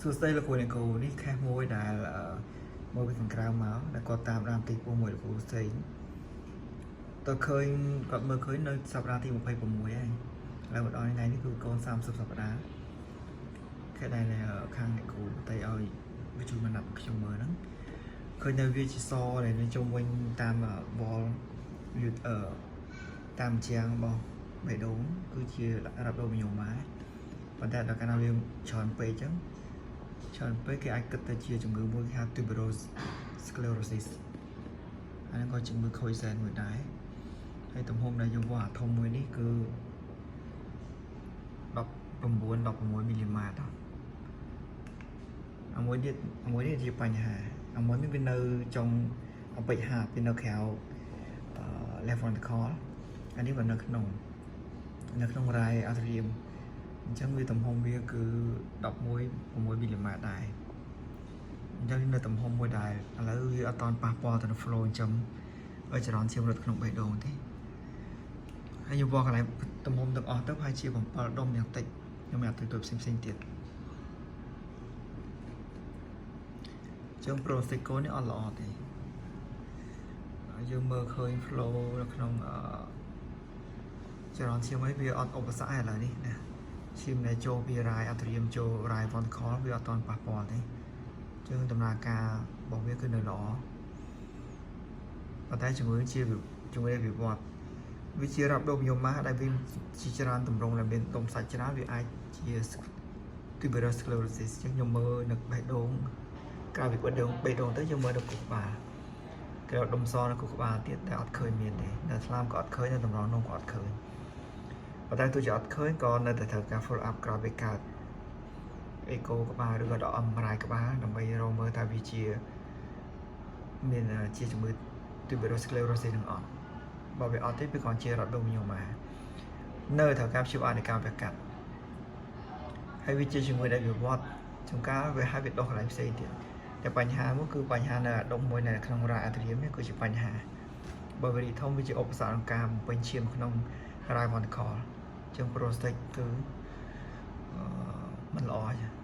សួស្តីលោកគ្រូអ្នកគ្រូនេះ case មួយដែលមកពីខាងក្រៅមកដែលគាត់តាមដានទីពោះមួយលោកគ្រូផ្សេងតើឃើញគាត់មើលឃើញនៅសប្តាហ៍ទី26ហើយឥឡូវមកដល់ថ្ងៃនេះគឺកូន30សប្តាហ៍គេដែលខាងអ្នកគ្រូតែឲ្យវិជូមកណាប់ខ្ញុំមើលហ្នឹងឃើញនៅវាជាសដែលនៅជុំវិញតាមវល់យឺតាមជាងរបស់បេះដូងគឺជា rhabdomyoma ប៉ុន្តែដល់កាលណាវាច្រើនពេកអញ្ចឹង ច្រើនពេកគេអាចគិតទៅជាជំងឺមួយគេហៅ tuberous sclerosis អាហ្នឹងក៏ជំងឺខូចសែនមួយដែរហើយទំហំដែលយើងវាស់អាធំមួយនេះគឺ19 16មីលីម៉ែត្រអាមួយទៀតអាមួយនេះជាបញ្ហាអាមួយនេះវានៅចុងអពេចហាវានៅក្រៅអឺ left ventricle អានេះវានៅក្នុង right atrium អញ្ចឹងវាទំហំវាគឺ11 6មីលីម៉ែត្រដែរអញ្ចឹងនៅទំហំមួយដែរឥឡូវវាអត់តន់ប៉ះពាល់ទៅនឹង flow ចិញ្ចឹមឲ្យចរន្តឈាមរត់ក្នុងបេះដូងទេហើយខ្ញុំវាស់កន្លែងទំហំទាំងអស់ទៅប្រហែលជា7ដុំយ៉ាងតិចខ្ញុំមានអត់ទៅផ្សេងផ្សេងទៀតអញ្ចឹង Prosecco នេះអត់ល្អទេយើងមើលឃើញ flow នៅក្នុងអឺចរន្តឈាមអីវាអត់ឧបសគ្គឯឥឡូវនេះណាឈាមដែលចូលពី right atrium ចូល right ventricle វាអត់តន់ប៉ះពាល់ទេអញ្ចឹងដំណើរការរបស់វាគឺនៅល្អប៉ុន្តែជំងឺជាជំងឺវិវត្តវាជា rhabdomyoma ដែលវាជាច្រើនទម្រង់ដែលមានដុំសាច់ច្រើនវាអាចជា tuberous sclerosis អញ្ចឹងខ្ញុំមើលនៅបេះដូងក្រៅពីបេះដូងបេះដូងទៅយើងមើលនៅខួរក្បាលគេដុំសនៅខួរក្បាលទៀតតែអត់ឃើញមានទេនៅថ្លើមក៏អត់ឃើញនៅតម្រងនោមក៏អត់ឃើញប៉ុន្តែទោះជាអត់ឃើញក៏នៅតែត្រូវការ follow up ក្រោយពេលកើតអេកូក្បាលឬក៏ដក MRI ក្បាលដើម្បីរកមើលថាវាជាមានជាជំងឺ tuberous sclerosis នឹងអត់បើវាអត់ទេវាគ្រាន់ជា rhabdomyoma នៅត្រូវការព្យាបាលនៃការវះកាត់ហើយវាជាជំងឺដែលវិវត្តចំការវាឲ្យវាដុះកន្លែងផ្សេងទៀតតែបញ្ហាមួយគឺបញ្ហានៅអាដុំមួយនៅក្នុង right atrium នេះគឺជាបញ្ហាបើវារីកធំវាជាឧបសគ្គក្នុងការបំពេញឈាមក្នុង right ventricle អញ្ចឹង prostate គឺអឺមិនល្អទេ។